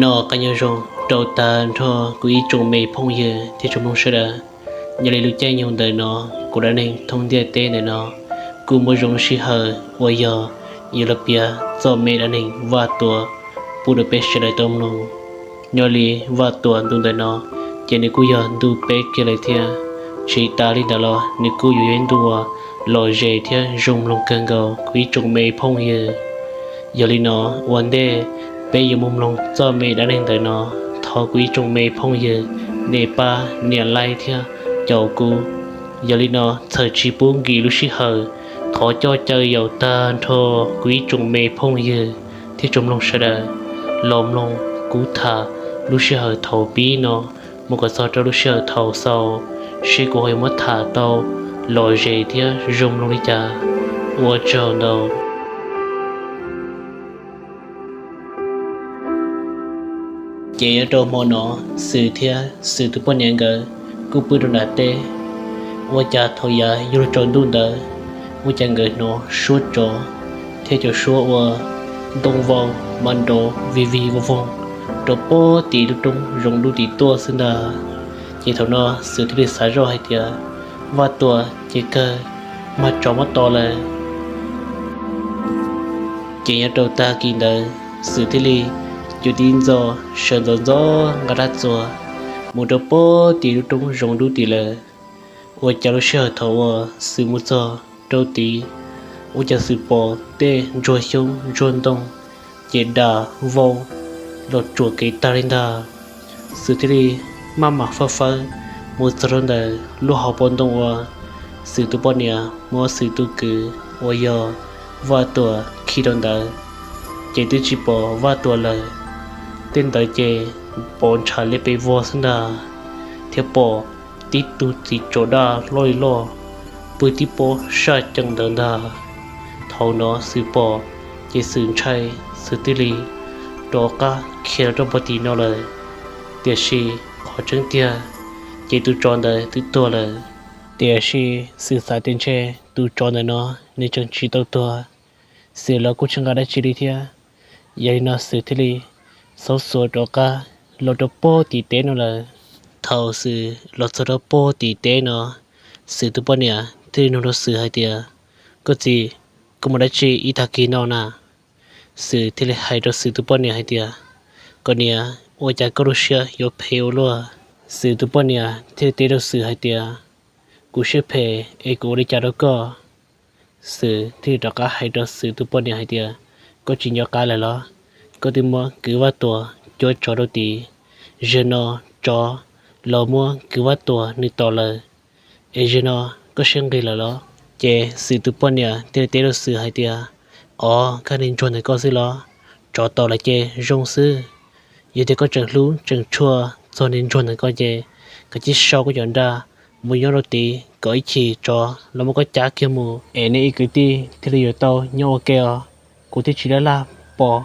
Noj qab nyob zoo rau tag nrho kuv ib tsoom me phooj ywg thiab tsoom mloog sawv daws. Nyob li lub caij nyoog ntawm no, kuv dab neeg thoob ntiaj teb ntawm no kuj muaj zoo lub sij hawm uas yog yuav los piav txoj me dab neeg Vaj Tuam pub rau peb sawv daws tau mloog. Nyob li Vaj Tuam ntu ntawm no ces nws kuj yog ntu peb kiag lawm thiab. Tsis tas li ntawd los nws kuj yuav yog ib ntu uas lom zem thiab zoo mloog kawg nkaus kuv ib tsoom me phooj ywg. Yog li no, ua ntej peb yuav mus mloog txoj me dab neeg ntawm no, thov kuv ib tsoom me phooj ywg nej pab nias like thiab caum kuv. Yog li no, txhawm tsis pub nkim lub sij hawm, thov coj caw yaum tag nrho kuv ib tsoom me phooj ywg thiab tsoom mloog sawv daws los mloog kuv tham lub sij hawm thaum pib no mus kom txog rau lub sij hawm thaum xaus, seb kuv ho yuav muab tham tau lom zem thiab zoo mloog li cas. Ua tsaug ntau. Ces nyob rau hmo no, Xwm thiab Xwm tus poj niam nkawd kuj pw rau nram teb. Ua cas thaum yav yuav luag tsaus ntuj ntawd, ua cas nkawd hnov suab tsov thiab cov suab ua ntoo vau mas nrov vig vig voog voog rau puag tim lub roob zoov dub tim tuaj xwb ntag. Ces thaum no Xwm thiaj li xav zoj hais tias, Vaj Tuam, ces kawg mas tsov muab tom lawm. Ces nyob rau tag kis ntawd, Xwm thiaj li cuam tib ntxo sawv ntxov ntxov nqa dab txuas mus rau puag tim lub roob zoov dub tim lawm. Ua cas lub sij hawm thaum uas Xwm mus txog rau tid, ua cas Xwm pom tej ntsuag xyoob ntsuag ntoo ces dam vau los tsuam kev tag li ntag. Xwm thiaj li maj mam fawb fawb mus txog rau ntawm lub hauv paus ntoo uas Xwm tus poj niam muab Xwm tus kwv uas yog Vaj Tuam khi rau ntawd, ces twb tsis pom Vaj Tuam lawm. Tej ntawd ces pom ntshav li pes vog xwb ntag, thiab pom tib tug txiv tsov daj loj li loj pw tib pob saj ceem ntawd ntag. Thaum no Xwm pom, ces Xwm ntshai, Xwm thiaj li rov qab khiav los rau puag tim no lawm. Tiam sis qhov tseeb tiag ces tus tsov ntawd twb tuag lawm. Tiam sis Xwm xav tias ntshe tus tsov ntawm no nws tseem tsis tau tuag, Xwm los kuj tsis nqa dab tsi li thiab. Yog li no Xwm thiaj li xauv xuav rov qab los rau puag tim teb no lawm. Thaum Xwm los txog rau puag tim teb no, Xwm tus poj niam thiaj li nug rau Xwm hais tias, Koj txiv, koj mus dab tsi ib tag kis no na? Xwm thiaj li hais rau Xwm tus poj niam hais tias, Koj niam, ua cas koj lub siab yuav phem ua luaj? Xwm tus poj niam thiaj li teb rau Xwm hais tias, Kuv siab phem es kuv ua li cas rau koj? Xwm thiaj li rov qab hais rau Xwm tus poj niam hais tias, Koj tsis nco qab lawm los? Koj twb muab kwv Vaj Tuam cuab tsov rau tid, zaum no tsov los muab kwv Vaj Tuam nws tom lawm, es zaum no koj siab nqig lawm los? Ces Xwm tus poj niam thiaj li teb rau Xwm hais tias, Ov, koj niag ntsuag ntawm koj xwb los? Tsov tom lawm ces zoo xwb. Yog tias koj tseem hlub tseem tshua txog niag ntsuag ntawm koj ces koj cia li sau koj cov nraj mus nyob rau tid kom ib chim tsov los muab koj cab kiag mus es nej ib kwv tij thiaj li yuav tau nyob ua ke os. Kuv twb tsis laj laj pom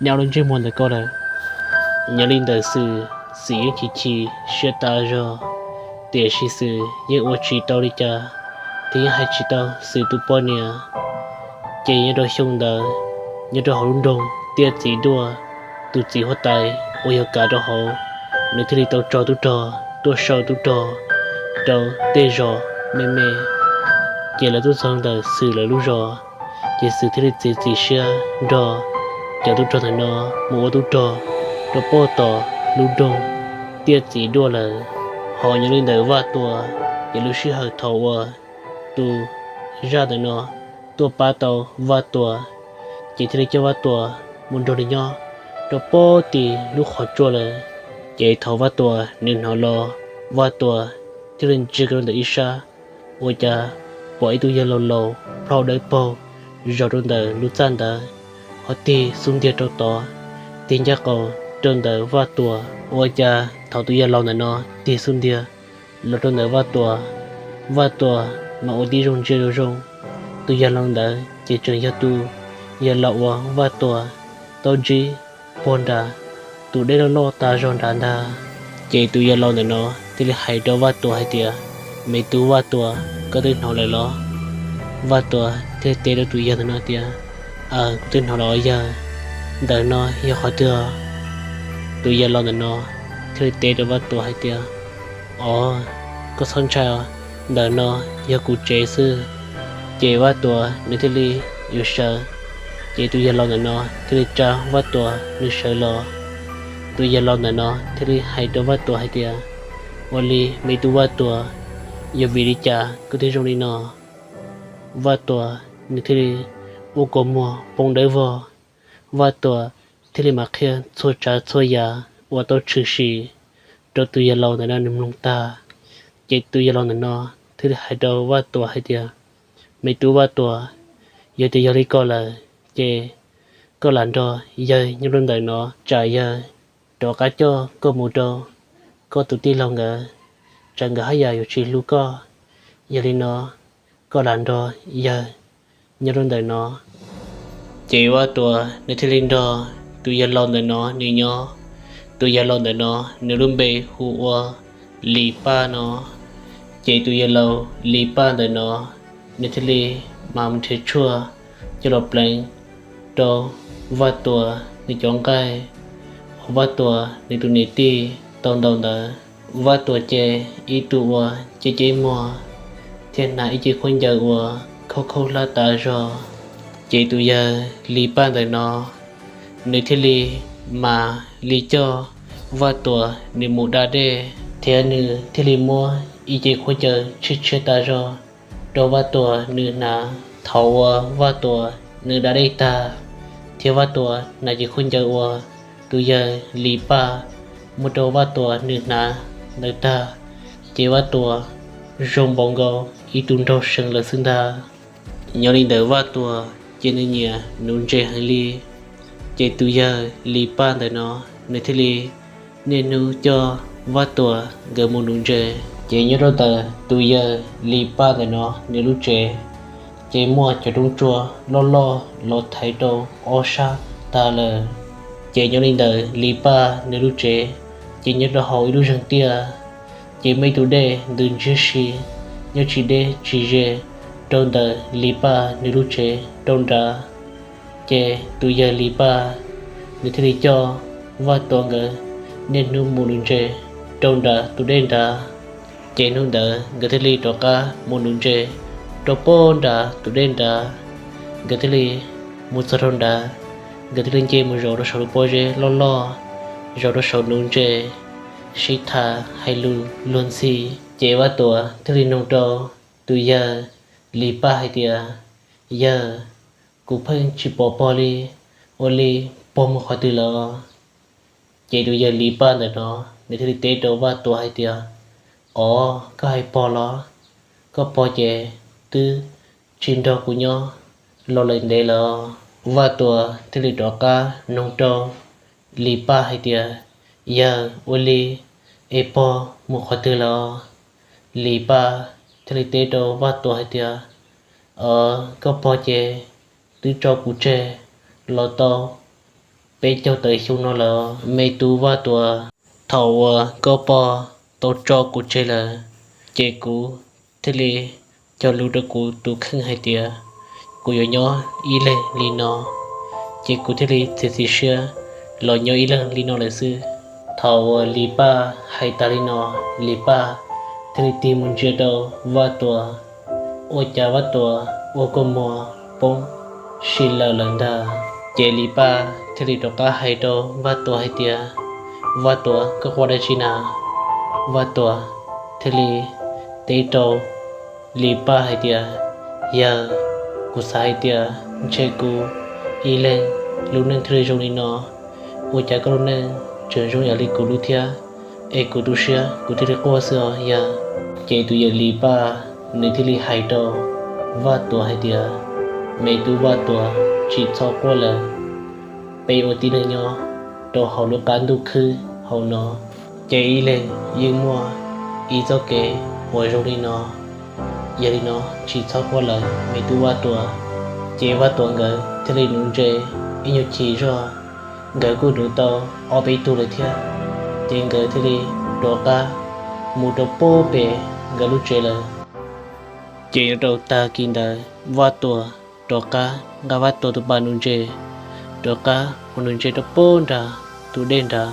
nej ob lub ntsej muag ntawm koj lawm. Nyob li ntawm Xwm, Xwm yeej chim chim siab tas zog, tiam sis Xwm yeej ua tsis tau li cas, thiab yeej hais tsis tau Xwm tus poj niam. Ces nyob rau xyoo ntawd, nyob rau hauv lub nroog Tiaj Txiv Duaj, tus txiv huab tais uas yog kav rau hauv, nws thiaj li tau tso tub rog tuaj sau tub rog rau tej zos me me. Ces lawv tuaj txog ntawm Xwm lawv lub zos, ces Xwm thiaj li txiav txim siab nrog cov tub rog ntawm no mus ua tub rog rau puag tom lub nroog Tiaj Txiv Duaj lawm. Ho nyob li ntawm Vaj Tuam, ces lub sij hawm thaum uas tus zaj ntawm no tuaj pab tau Vaj Tuam, ces thiaj li coj Vaj Tuam mus nrog nws nyob rau puag tim lub qhov tsua lawm. Ces thaum Vaj Tuam nws hnov los, Vaj Tuam thiaj li ntsia rau ntawm ib sab, ua cas pom ib tug yawg laus laus plhaub dawb paug zaum rau ntawm lub txaj ntawd, ho tig xub ntiag rau tod, tig ncaj qaus rau ntawm Vaj Tuam. Ua cas thaum tus yawg laus ntawm no tig xub ntiag los rau ntawm Vaj Tuam, Vaj Tuam mas ua tib zoo ntsia zoo zoo, tus yawg laus ntawd ces tseem yog tus yawg laus uas Vaj Tuam tau ntsib puag nram tus dej loj loj tas zog nrad ntag. Ces tus yawg laus ntawm no thiaj li hais rau Vaj Tuam hais tias, Me tub Vaj Tuam, koj twb hnov lawm los? Vaj Tuam thiaj teb rau tus yawg ntawm no tias, Aws, kuv twb hnov lawm os yawg. Ntawm no yog qhov twg? tus yawg laus ntawm no thiaj li teb rau Vaj Tuam hais tias, Os, koj txhob ntshai os, ntawm no yog kuv tsev xwb. Ces Vaj Tuam nws thiaj li yuav sawv, ces tus yawg laus ntawm no thiaj li tsa Vaj Tuam nws sawv los. Tus yawg laus ntawm no thiaj li hais rau Vaj Tuam hais tias, Ua li me tub Vaj Tuam, yog vim li cas koj thiaj zoo li no? Vaj Tuam nws thiaj li ua kua muag poob dawb vog. Vaj Tuam thiaj li mam qhia txhua tsav txhua yam uas tau tshwm sim rau tus yawg laus ntawm no nws mloog tag. Ces tus yawg laus ntawm no thiaj li hais rau Vaj Tuam hais tias, Me tub Vaj Tuam, yog tias yog li ko lawm ces koj lam nrog yawg nyob rau ntawm no, tsam yawg rov qab coj koj mus rau koj tus tij laug nkawd, tsam nkawd haj yam yuav tsis hlub koj. Yog li no koj lam nrog yawg nyob rau ntawm no. Ces Vaj Tuam nws thiaj li nrog tus yawg laus ntawm no nws nyob. Tus yawg laus ntawm no nws lub npe hu ua Lis Paj no. Ces tus yawg laus Lis Paj ntawm no nws thiaj li mas mus nrhiav tshuaj coj los pleev rau Vaj Tuam nws cov nqaij uas Vaj Tuam nws tus niam tij tau ntaus ntawd. Vaj Tuam ces ib tug uas ceb ceb muag thiab hnav ib ce khaub ncaws uas khaub khaub hlab tas zog. Ces tus yawg Lis Paj ntawm no nws thiaj li mas li coj Vaj Tuam nws mus da dej, thiab nws thiaj li muab ib ce khaub ncaws tshiab tshiab tas zog rau Vaj Tuam nws hnav. Thaum uas Vaj Tuam nws da dej tag, thiab Vaj Tuam hnav ce khaub ncaws uas tus yawg Lis Paj muab rau Vaj Tuam nws hnav ntawd tag, ces Vaj Tuam zoo npaum nkaus ib tug nraug seev lawm xwb ntag. Nyob li ntawd Vaj Tuam ces nws nyiam nuv ntses heev li. Ces tus yawg Lis Paj ntawm no nws thiaj li niaj hnub coj Vaj Tuam nkawd mus nuv ntses. Ces nyob rau ntawm tus yawg Lis Paj ntawm no nws lub tsev ces muaj cov roob tsua loj loj los thaiv rau ob sab tag lawm. Ces nyob li ntawd Lis Paj nws lub tsev ces nyob rau hauv ib lub zeeg tiaj, ces muaj ib tug dej ntws ntsiag si nyob tsis deb tsis ze rau ntawm Lis Paj nws lub tsev rau nrad. Ces tus yawg Lis Paj nws thiaj li coj Vaj Tuam nkawd niaj hnub mus nuv ntses rau nrad tus dej nrad. Ces hnub ntawd nkawd thiaj li rov qab mus nuv ntses rau pem nrad tus dej nrad. Nkawd thiaj li mus txog rau nrad, nkawd thiaj li nce mus zaum rau saum lub pob zeb loj loj, zaum rau saum nuv ntses, sib tham hais lus luag ntxhi. Ces Vaj Tuam thiaj li nug rau tus yawg Lis Paj hais tias, Yawg, kuv pheej tsis pom pog li, ua li pog mus qhov twg lawm? Ces tus yawg Lis Paj ntawm no nws thiaj li teb rau Vaj Tuam hais tias, Os, koj hais pog los? Koj pog ces twb tsis nrog kuv nyob los lawm ntev lawm. Vaj Tuam thiaj li rov qab nug rau Lis Paj hais tias, Yawg, ua li es pog mus qhov twg lawm? Lis Paj thiaj li teb rau Vaj Tuam hais tias, Os, koj pog ces twb tso kuv tseg los tau peb caug tawm xyoo no lawm, me tub Vaj Tuam. Thaum uas koj pog tau tso kuv tseg lawm, ces kuv thiaj li cog lus rau kuv tus kheej hais tias kuv yuav nyob ib leeg li no, ces kuv thiaj li txiav txim siab los nyob ib leeg li no lawm xwb. Thaum uas Lis Paj hais tas li no, Lis Paj thiaj li tig mus ntsia rau Vaj Tuam, ua cas Vaj Tuam ua kua muag poob si lawm lawm ntag. Ces Lis Paj thiaj li rov qab hais rau Vaj Tuam hais tias, Vaj Tuam, koj quaj dab tsi na? Vaj Tuam thiaj li teb rau Lis Paj hais tias, Yawg, kuv xav hais tias ntshe kuv ib leeg lub neej thiaj li zoo li no, ua cas koj lub neej tseem zoo ib yam li kuv lub thiab, es kuv tu siab kuv thiaj li quaj xwb os yawg. Ces tus yawg Lis Paj nws thiaj li hais rau Vaj Tuam hais tias, Me tub Vaj Tuam, tsis txhob quaj lawm. Peb ua tib neeg nyob rau hauv lub qab ntuj khwb hauv no, ces ib leeg yeej muaj ib txoj kev uas zoo li no. Yog li no tsis txhob quaj lawm me tub Vaj Tuam. Ces Vaj Tuam nkawd thiaj li nuv ntses ib nyuag chim zog, nkawd kuj nuv tau ob peb tug lawm thiab, ces nkawd thiaj li rov qab mus rau pem nkawd lub tsev lawm. Ces nyob rau tag kis ntawd Vaj Tuam rov qab nqa Vaj Tuam tus pas nuv ntses rov qab mus nuv ntses rau pem nrad tus dej nrad.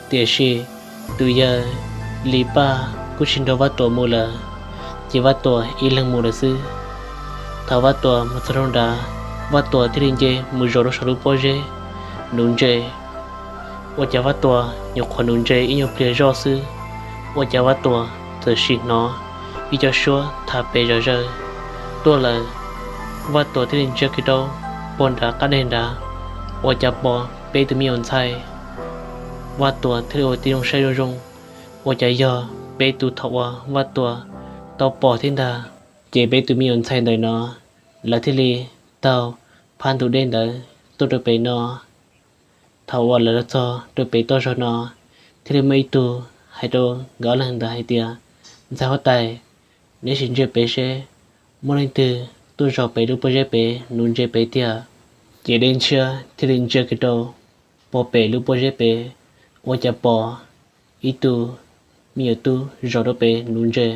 Tiam sis tus yawg Lis Paj kuj tsis nrog Vaj Tuam mus lawm, ces Vaj Tuam ib leeg mus lawm xwb. Thaum Vaj Tuam mus txog rau nrad, Vaj Tuam thiaj li nce mus zaum rau saum lub pob zeb nuv ntses. Ua cas Vaj Tuam nyuam qhuav nuv ntses ib nyuag pliag zoj xwb, ua cas Vaj Tuam txawm sim hnov ib co suab tham pem zom zaws tuaj lawm. Vaj Tuam thiaj li ntsia kiag rau pog nrad qab deg nrad, ua cas pom peb tus me nyuam ntxhais. Vaj Tuam thiaj li ua tib zoo saib zoo zoo, ua cas yog peb tus thaum uas Vaj Tuam tau pom thiab ntag. Ces peb tus me nyuam ntxhais ntawm no, lawv thiaj li taug phab ntug dej ntawd tuaj rau pem no. Thaum uas lawv los txog rau pem toj zog no, thiaj li muaj ib tug hais rau nkawd ob leeg ntawd hais tias, Ntxhais huab tais, neb sim ntsia pem seb muaj leej twg tuaj zaum pem lub pob zeb pem nuv ntses pem tiag. Ces Dej Ntshiab thiaj li ntsia kiag rau pog pem lub pob zeb pem, ua cas pom ib tug me nyuam tub zaum rau pem nuv ntses.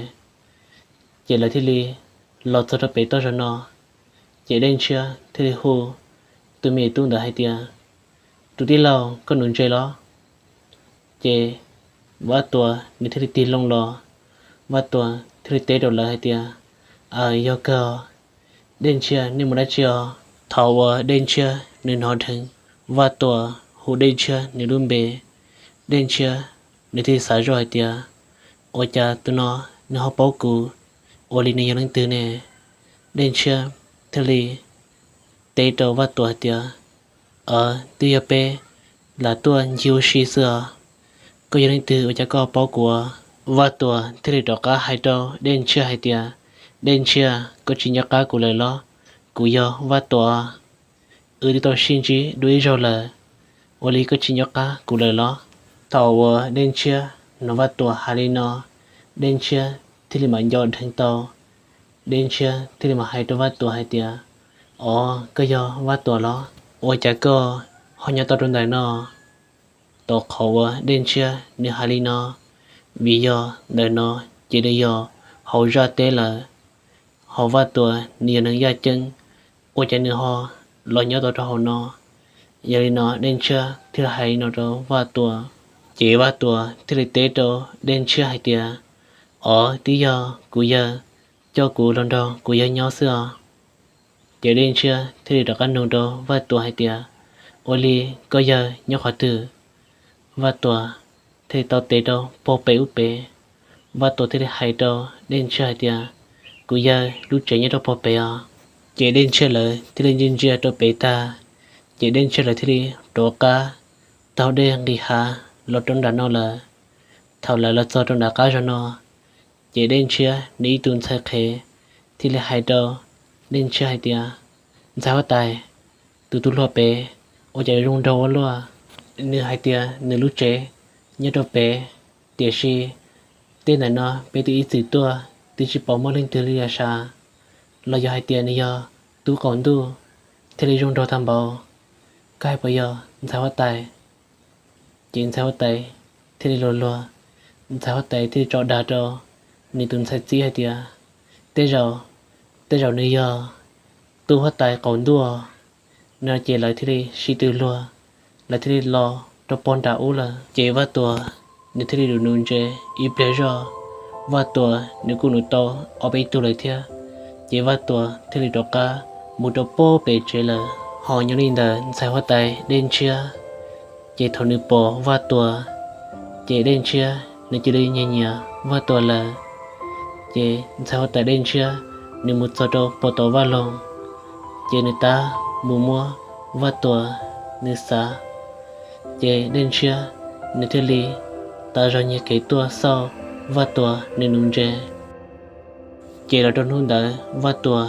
Ces lawv thiaj li los txog rau pem toj zog no, ces Dej Ntshiab thiaj li hu tus me nyuam tub ntawd hais tias, Tus tij laug, koj nuv ntses los? Ces Vaj Tuam nws thiaj li tig loo los, Vaj Tuam thiaj li teb rau lawv hais tias, Aws, yog kawg. Dej Ntshiab, nej mus dab tsi os? Thaum uas Dej Ntshiab nws hnov dheev Vaj Tuam hu Dej Ntshiab nws lub npe, Dej Ntshiab nws thiaj li xav zoj hais tias, Ua cas tus no nws ho paub kuv, ua li nws yog leej twg ne? Dej Ntshiab thiaj li teb rau Vaj Tuam hais tias, Aws, twb yog peb lam tuaj ncig ua si xwb os. Koj yog leej twg ua cas koj paub kuv? Vaj Tuam thiaj li rov qab hais rau Dej Ntshiab hais tias, Dej Ntshiab, koj tsis nco qab kuv lawm los? Kuv yog Vaj Tuam. Wb twb tau sib ntsib dua ib zaug lawm, ua li koj tsis nco qab kuv lawm los? Thaum uas Dej Ntshiab hnov Vaj Tuam hais li no, Dej Ntshiab thiaj li mam nco dheev tau. Dej Ntshiab thiaj li mam hais rau Vaj Tuam hais tias, Os, koj yog Vaj Tuam los? Ua cas koj ho nyob tau rau ntawm no? Tau qhov uas Dej Ntshiab nws hais li no, vim yog ntawm no ces nws yog hauv zaj teb lawm, ho Vaj Tuam nws yog neeg yaj ceeb, ua cas nws ho los nyob tau rau hauv no? Yog li no Dej Ntshiab thiaj li hais li no rau Vaj Tuam. Ces Vaj Tuam thiaj li teb rau Dej Ntshiab hais tias, Os, twb yog kuv yawg coj kuv los nrog kuv yawg nyob xwb os. Ces Dej Ntshiab thiaj li rov qab nug rau Vaj Tuam hais tias, Ua li koj yawg nyob qhov twg? Vaj Tuam thiaj li tau teb rau pog pem ub pem. Vaj Tuam thiaj li hais rau Dej Ntshiab hais tias, Kuv yawg lub tsev nyob rau pog pem os. Ces Dej Ntshiab lawv thiaj li ntsia ntsia rau pem tag, ces Dej Ntshiab lawv thiaj li rov qab taug dej nqis hav los rau nram no lawm. Thaum lawv los txog rau nram qab zog no, ces Dej Ntshiab nws ib tug ntxhais qhev thiaj li hais rau Dej Ntshiab hais tias, Ntxhais huab tais, tus tub hluas pem ua cas zoo nraug ua luaj? Nws hais tias nws lub tsev nyob rau pem, tiam sis tej ntawm no peb twb ib txwm tuaj twb tsis pom muaj leej twg li los sav, los yog hais tias nws yog tub qaum ntuj thiaj li zoo nraug tag npaum. Koj hais puas yog, ntxhais huab tais? Ces ntxhais huab tais thiaj li luag luag, ntxhais huab tais thiaj li tso dag rau nws tus ntxhais txib hais tias, Tej zaum, tej zaum nws yog tub huab tais qaum ntuj. No ces lawv thiaj li sib tw luag, lawv thiaj li los rau pog nram ub lawm. Ces Vaj Tuam nws thiaj li nuv nuv ntses ib pliag zog. Vaj Tuam nws kuj nuv tau ob peb tug lawm thiab. Ces Vaj Tuam thiaj li rov qab mus rau pog pem tsev lawm. Ho nyob li ntawd ntxhais huab tais Dej Ntshiab, ces thaum nws pom Vaj Tuam, ces Dej Ntshiab nws cia li nyiam nyiam Vaj Tuam lawm. Ces ntxhais huab tais Dej Ntshiab nws mus txog rau pog tom vaj loog, ces nws tab mus muab Vaj Tuam nws xav. Ces Dej Ntshiab nws thiaj li tas zog nyiag kev tuaj xauj Vaj Tuam nws nuv ntses. Ces los rau hnub ntawd Vaj Tuam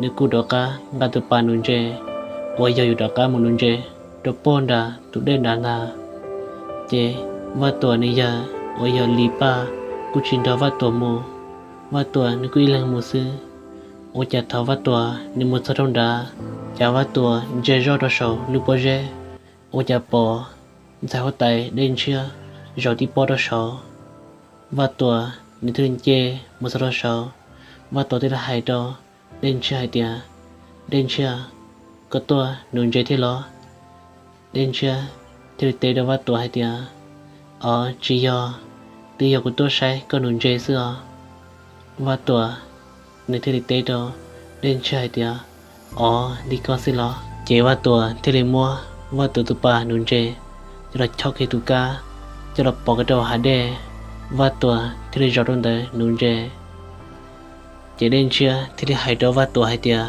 nws kuj rov qab nqa tus pas nuv ntses uas yog yuav rov qab mus nuv ntses rau pog nram tus dej nrad ntag. Ces Vaj Tuam nws yawg uas yog Lis Paj kuj tsis nrog Vaj Tuam mus, Vaj Tuam nws kuj ib leeg mus xwb. Ua cas thaum Vaj Tuam nws mus txog rau nrad, cas Vaj Tuam ntsia zoj rau saum lub pob zeb, ua cas pom ntxhais huab tais Dej Ntshiab zaum tib pob rau saud. Vaj Tuam nws thiaj li nce mus txog rau saud, Vaj Tuam thiaj li hais rau Dej Ntshiab hais tias, Dej Ntshiab, koj tuaj nuv ntses thiab los? Dej Ntshiab thiaj li teb rau Vaj Tuam hais tias, Os, tsis yog, twb yog kuv tuaj saib koj nuv ntses xwb os. Vaj Tuam nws thiaj li teb rau Dej Ntshiab hais tias, Os, li koj xwb los? Ces Vaj Tuam thiaj li muab Vaj Tuam tus pas nuv ntses coj los chob kiag tus kab, coj los pov kiag rau hav dej. Vaj Tuam thiaj li zaum rau ntawd nuv ntses. Ces Dej Ntshiab thiaj li hais rau Vaj Tuam hais tias,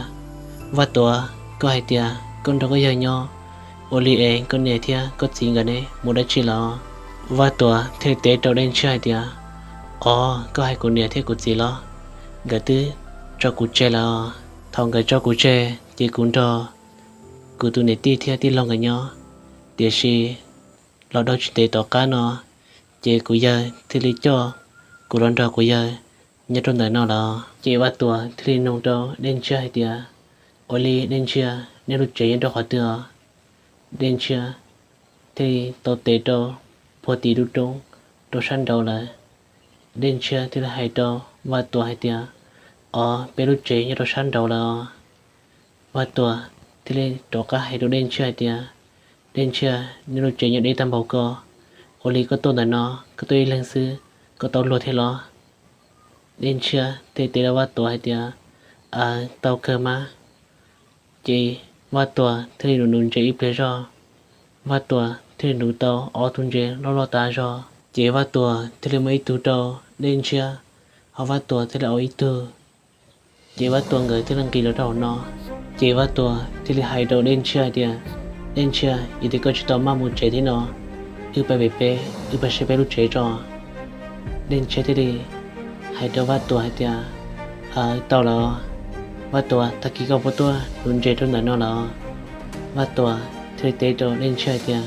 Vaj Tuam, koj hais tias koj nrog koj yawg nyob, ua li es koj niam thiab koj txiv nkawd ne mus dab tsi lawm? Vaj Tuam thiaj li teb rau Dej Ntshiab hais tias, Os, koj hais kuv niam thiab kuv txiv los? Nkawd twb tso kuv tseg lawm. Thaum nkawd tso kuv tseg ces kuv nrog kuv tus niam tij thiab tij laug nkawd nyob, tiam sis los dhau tsis ntev tom qab no ces kuv yawg thiaj li coj kuv los nrog kuv yawg nyob rau ntawm no lawm. Ces Vaj Tuam thiaj li nug rau Dej Ntshiab hais tias, Ua li Dej Ntshiab, nej lub tsev nyob rau qhov twg os? Dej Ntshiab thiaj li tau tes rau puag tim lub roob rau sab nraud lawm. Dej Ntshiab thiaj li hais rau Vaj Tuam hais tias, Os, peb lub tsev nyob rau sab nraud lawm os. Vaj Tuam thiaj li rov qab hais rau Dej Ntshiab hais tias, Dej Ntshiab, nej lub tsev nyob deb tag npaum ko, ua li koj tuaj ntawm no koj tuaj ib leeg xwb, koj tau luag thiab los? Dej Ntshiab thiaj teb rau Vaj Tuam hais tias, Aws, tau kawg mas. Ces Vaj Tuam thiaj li nuv nuv ntses ib pliag zog. Vaj Tuam thiaj li nuv tau ob tug ntses loj loj tas zog. Ces Vaj Tuam thiaj li muab ib tug rau Dej Ntshiab, ho Vaj Tuam thiaj li ua ib tug. Ces Vaj Tuam nkawd thiaj li nqis los rau hauv no. Ces Vaj Tuam thiaj li hais rau Dej Ntshiab hais tias, Dej Ntshiab, yog tias koj tsis tau maj mus tsev thiab no, wb pais pem peb, wb pais saib peb lub tsev tso. Dej Ntshiab thiaj li hais rau Vaj Tuam hais tias, Aws, tau lawm. Vaj Tuam, tag kis koj puas tuaj nuv ntses rau ntawm no lawm? Vaj Tuam thiaj li teb rau Dej Ntshiab hais tias,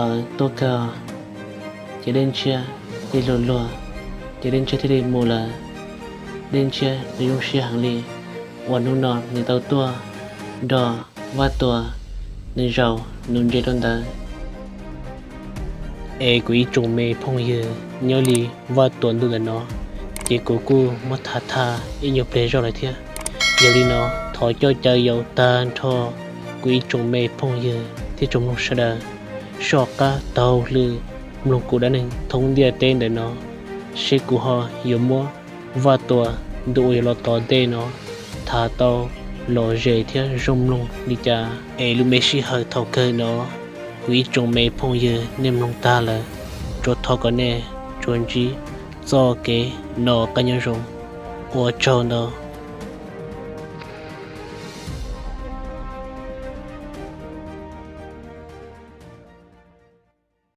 Aws, tuaj kawg. Ces Dej Ntshiab thiaj li luag luag, ces Dej Ntshiab thiaj li mus lawm. Dej Ntshiab nws zoo siab heev li uas hnub no nws tau tuaj nrog Vaj Tuam nws zaum nuv ntses rau ntawd. Es kuv ib tsoom me phooj ywg, nyob li Vaj Tuam ntu ntawm no ces kuv kuj muab tham tag ib nyuag pliag zog lawm thiab. Yog li no, thov coj caw yaus tag nrho kuv ib tsoom me phooj ywg thiab tsoom mloog sawv daws soj qab taug lw mloog kuv dab neeg thoob ntiaj teb ntawm no, seb kuv ho yuav muab Vaj Tuam ntu uas yuav los tom ntej no tham tau lom zem thiab zoo mloog li cas. Es lub me sij hawm thaum kawg no, kuv ib tsoom me phooj ywg, nej mloog tag lawm, tsuas thov kom nej tsuas ntsib txoj kev noj qab nyob zoo. Ua tsaug ntau.